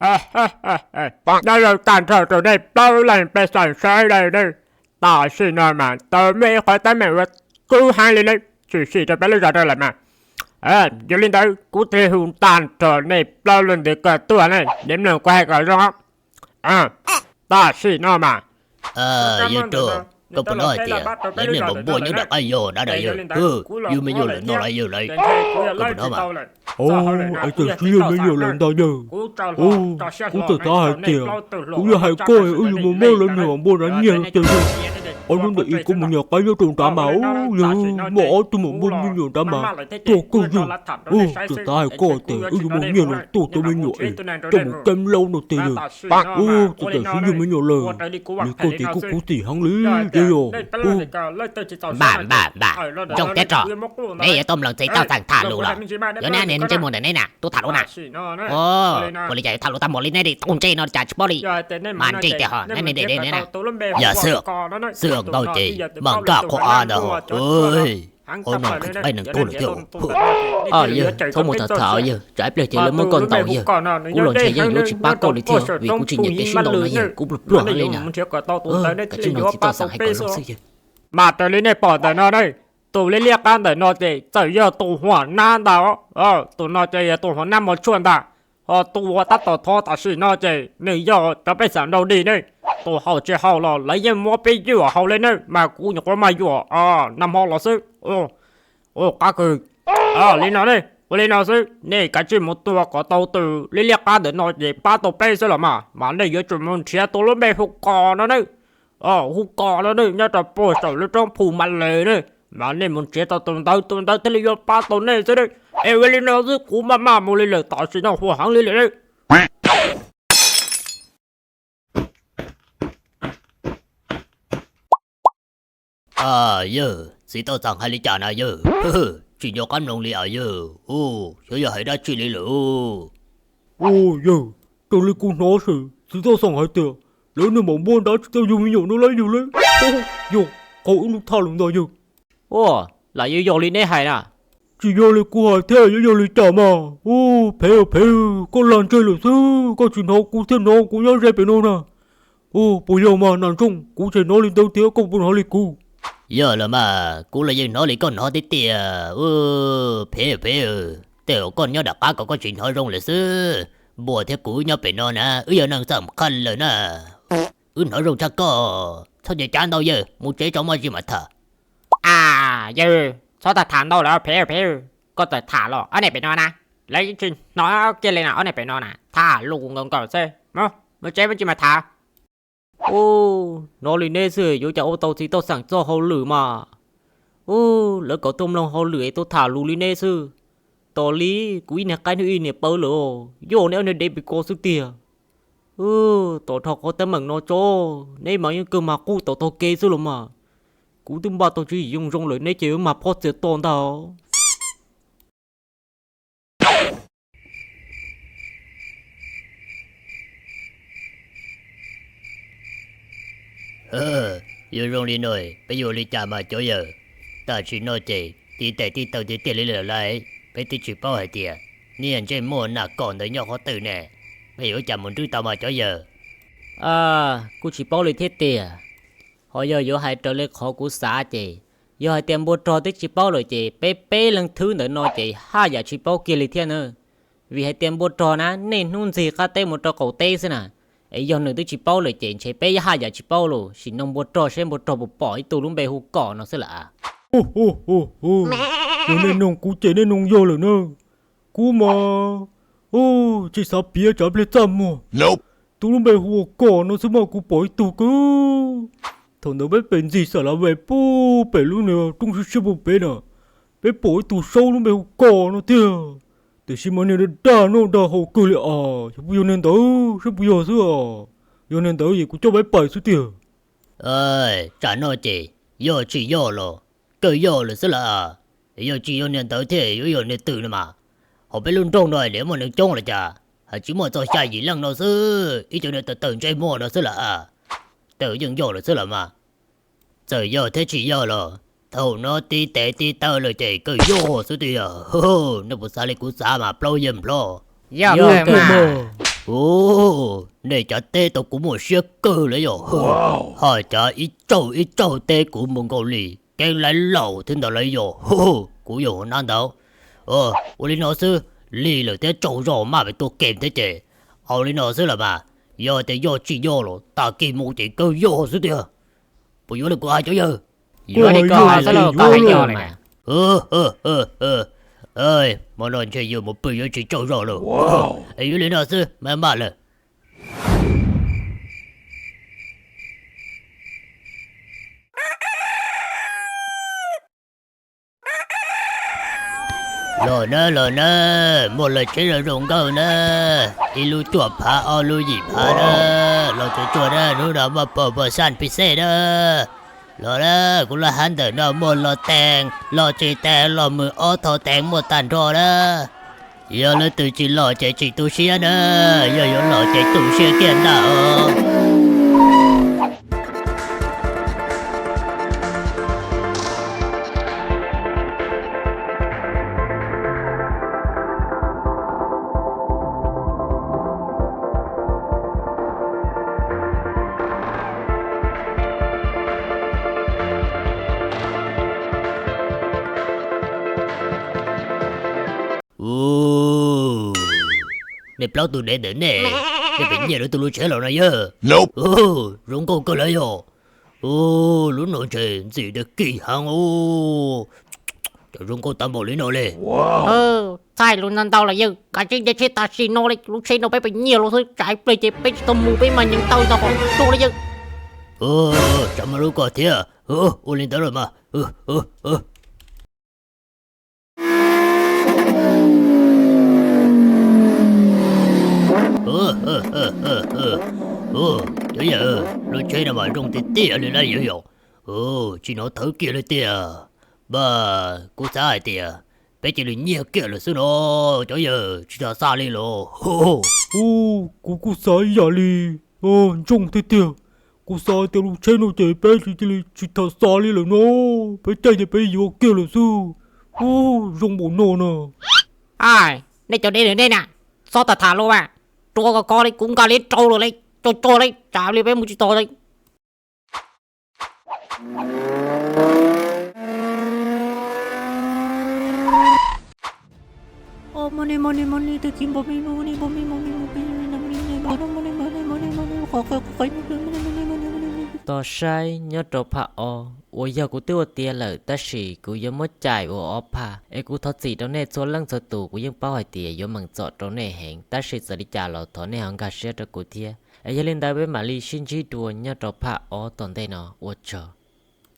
Nyob zoo tag nrho rau nej plaub leeg pej xeem sawv daws nawb. Tam sim no mas tau muaj ib qhov teeb meem uas kub heev li nawb, tshwm sim rau peb lub zos rau lawm mas. Yog li ntawd kuv thiaj hu tag nrho nej plaub leeg ntawd kom tuaj ne, nej mloog kuv hais kom zoo. Tam sim no mas yawg Rog, koj puas hnov hais tias lawv niag maum npuaj nyob nram qab yog dab na yawg? Yug me nyuam lawm no lawm yawg lauj, koj puas hnov mas? Es txawm tsis yog me nyuam lawm ntag yawg. Kuv txawm xav hais tias kuv yog hais koj wb yuav mus muab lawv niag maum npuaj nrad nyiag los tiag yawg. Ob hnub ntawm ib kuv mus nyiag qaib nyob rau nrad mas ub yawg, muaj ob tug maum npuaj me nyuam nrad mas tuag kawg yawg. Ub, txawm xav hais koj tias wb yuav mus nyiag los tuaj cov me nyuam es coj mus ceeb laub no tiag yawg. Ub, txawm txawm sib yug me nyuam lawm, nws koj ces kuj khuv xim heev li yawg. Npam npam npam, Ntsooj thiab Rog, neb yuav tau mloog Txiv Toj Xeem tham lus los? Yuav neb niag ntsej muag ntawm neb na tuaj tham lus na. Ua li cas yuav tham lus tau npaum li neb li tau ntsej no cas tsis paub li. Mas ntsej tiag ho neb niag dej dej neb na. Yog xwb, xwb nkaus ces mas nkaj qhov av ntawd ho. Qhov no nqaij nees tuag lawm thiab. Yawg txhob mus tham tham yawg, tsam ib pliag ces lawv muab koj ntaus yawg. Kuv los ntshe yeej yuav tsis pab koj li thiab vim kuv tsis nyiam kev sib ntaus no yawg, kuv pluag pluag heev li na. Kav tsij nyob Txiv Toj Xeem hais kom zoo xwb yawg. Mas raws li nej pom ntawm no ne, tus liab liab qab ntawm no ces txawm yog tus huam nab ntag. Tus no ces yog tus huam nab mos tshuaj ntag. Ho tus uas tab tom thov tam sim no ces nws yog cov pej xeem nraug dig ne. Tus haus tsis haus los lawv yeej muab peb yuam haus li ne, mas kuv nyuam qhuav maj yuam nag hmo los xwb. Qab kawg. Li no ne, ua li no xwb, nej kav tsij mus tua kom tau tus liab liab qab ntawm no ces pab tau peb xwb los mas, mas nej yuav tsum mus nrhiav tus lub npe hu Kos no ne. Hu Kos no ne, nyob rau puag saum lub roob Phu Ma Lws ne. Mas nej mus nrhiav tau tus ntawd, tus ntawd thiaj li yuav pab tau nej xwb ne. Es ua li no xwb, kuv maj maj mus li lawm, tam sim no huam heev li lawm ne. Yawg, Txiv Toj Xeem hais li cas na yawg? Tsis nco qab mloog li as yawg. Xyov yog hais dab tsi li lawm. Yawg, raws li kuv hnov ces Txiv Toj Xeem hais tias lawv niag maum npuaj nrad tsis tau yug me nyuam no lawm yawg lauj. Yog, qhov wb lub thaj lus ntag yawg. Ua, lam yuav yog li neb hais na. Tsis yog li kuv hais thiab yuav yog li cas mas. Ub, phem phem, koj lag ntseg lawm xwb, koj tsis hnov kuv thiaj hnov kuv nyob ze pem no na. Ub, puas yog mas Nas Ntsooj, kuv tseem hnov li ntawd thiab koj puas hnov li kuv? Yog los mas, kuv los yeej hnov li koj hnov tiag tiag. Phem phem, tej zaum koj nyob nram qab kom koj tsis hnov zoo lawm xwb. Npua thiab kuv wb nyob pem no na, wb yog neeg xam khaj lawm na. Wb hnov zoo tshaj koj, txhob nco cav ntau yawg, mus tsev tso maj zis mam tham. A, yawg, txhob tham tham ntau lawm phem phem, koj txawm tham los ob niag pem no na, lawv yeej tsis hnov kiag li na, ob niag pem no na tham lus nkaus nkaus xwb. Mus tsev maj zis mam tham. Ub, hnov li neb xwb yuav cas ua tau Txiv Toj Xeem txoj hauj lwm mas. Ub, lawv kom tuaj mloog hauj lwm es tuaj tham lus li neb xwb. Tos li kuv ib niag qaib hnub ib niag pawv lawm, yog neb ob niag dev pes kos xwb tiag. Tom dhau qhov teeb meem no tso, neb mas yeej kawg mas qub tau taug kev xwb los mas. Kuv twb npaj tau tswv yim zoo zoo lawm neb ces yuav mag phob txias to ntag. Yuav zoo li no, peb yuav ua li cas mas cov yawg? Tam sim no ces tib tes tib taw tiag tiag li lawm lauj, peb twb tsis paub hais tias niag ntsej muag Nas Kos ntawd nyob qhov twg ne. Peb yuav ua cas mus nrhiav tau mas cov yawg? Kuj tsis paub li thiab tiag. Ho yog yuav hais raws li qhov kuv xav ces, yog hais tias npua rog twb tsis paub lawm ces peb peb leeg thwb ntawm no ces haj yam tsis paub kiag li thiab na. Vim hais tias npua rog na, niaj hnub ntxig qab teb mus rau qaum teb xwb na. Es yog nws twb tsis paub lawm ces ntshe peb haj yam tsis paub los sim nug npua rog seb npua rog puas pom ib tug lub npe hu Kom no xwb lawm. Yog nej nug kuv ces nej nug yog lawm na. Kuv mas tsis xav piav tsam pliag txaj muag. Tus lub npe hu ua Kom no xwb mas kuv pom ib tug kawg. Thaum ntawd peb pem ntxig Xas Las Ves puag pem lub niag roob siab siab puag pem na, peb pom ib tug saub lub npe hu Kom no tiag. Tiam sis mas niag dag dag noj dag haus kawg li as, xyov puas yog niag ntawd, saib puas yog xwb os. Yog niag ntawd es kuv coj peb pais xwb tiag. Tsam no ces yog tsis yog los kawg yog lawm xwb las. Yog tsis yog niag ntawd thiab yuav yog niag twg no mas? Hauv peb lub nroog no niam muaj neeg coob los cas, hais tsis muaj txog xya yim leej no xwb, ib co niag tawg tawg ntsej muag no xwb las. Twb yeej yog lawm xwb las mas. Txawm yog thiab tsis yog los thaum no tib tes tib taw lawm ces kawg yog xwb tiag. Nej puas xav li kuv xav mas plaub yeej nplho? Yog kawg mas. Ub, nej cav teb tau kuv muaj siab kawg lawm yog. Haj cav ib tsaug ib tsaug teb kuv mus nkaus li, keeb laib laus thiab ntawd lawm yog. Kuv yog hua nab ntawd. Ua li no xwb, lig lawm thiab tsaug zog maj pem tuaj kem thiab ces, ua li no xwb los mas, yog tias yog tsis yog los tag kis mus ces kawg yog xwb tiag. Puas yuav li kuv hais cov yawg? Yuav li koj hais xwb los koj hais yog li mas. Hmo no ntshe yuav mus pw yuav tsis tsaug zog lawm. Es yuav li no xwb, maj maj lawm. Los na, los na, muaj lawv tsheb zoo zoo nkauj na, ib lub cuaj phav ob lub yim phav na, los tsuag tsuag na, hnub no muaj promotion pis xej na. Los na, kuv lub hab ntawm no muaj los tees, los tsis tees los mus ob tho tees muaj tag nrho na. Yog leej twg tsis los ces tsis tu siab na, yog yuav los ces tu siab kiag ntag. Ub, nej plaub tus dev ntawm nej, nej pem nyiag lawv tus lub tsheb los no yawg? Ub, zoo nkauj kawg lawm yog. Ub, lub no ntshe ntxim tias kim heev. Ub, cas zoo nkauj tag npaum li no li. Txhais lus ntau ntau los yawg, kav tsij nce tsheb tam sim no li, lub tsheb no peb pem nyiag los xwb, tsam ib pliag ces peb tsis tau mus peb mas nyeev taw ntau qhov tuaj li yawg. Tsam muaj lub ko thiab, ua li ntawd los mas. Cov yawg, lub tsheb no mas zoo tiag tiag li lawm yog. Tsis hnov thawv kiag li tiag. Mas kuv xav hais tias peb cia li nyiag kiag lawm xwb no, cov yawg, tsis tas xa li los. Kuv kuj xav ib yam li, ntsooj tiag tiag. Kuv xav tias lub tsheb no ces peb cia li tsis tham xa li lawm no, peb caij ces peb yuav kiag lawm xwb. Ub, zoo npaum no na. Ai, nej cov dev ntawm nej na, txhob tham tham los mas, rua ko ko li kuv nqa li rau lawm li, tso tso li tsam li peb mus tsis tau li. Tos saib nyob rau phaj ob uas yog kuv twb ua tiav lawm tab sis kuv yuav muab cais ua ob phaj es kuv thov txim rau nej txhua leej txhua tus, kuv yeej paub hais tias yuav meem txom rau nej heev tab sis txawm li cas los thov nej ho nkag siab rau kuv thiab. Es yog li ntawd peb mam li sib ntsib dua nyob rau phaj ob tom ntej no, ua tsaug.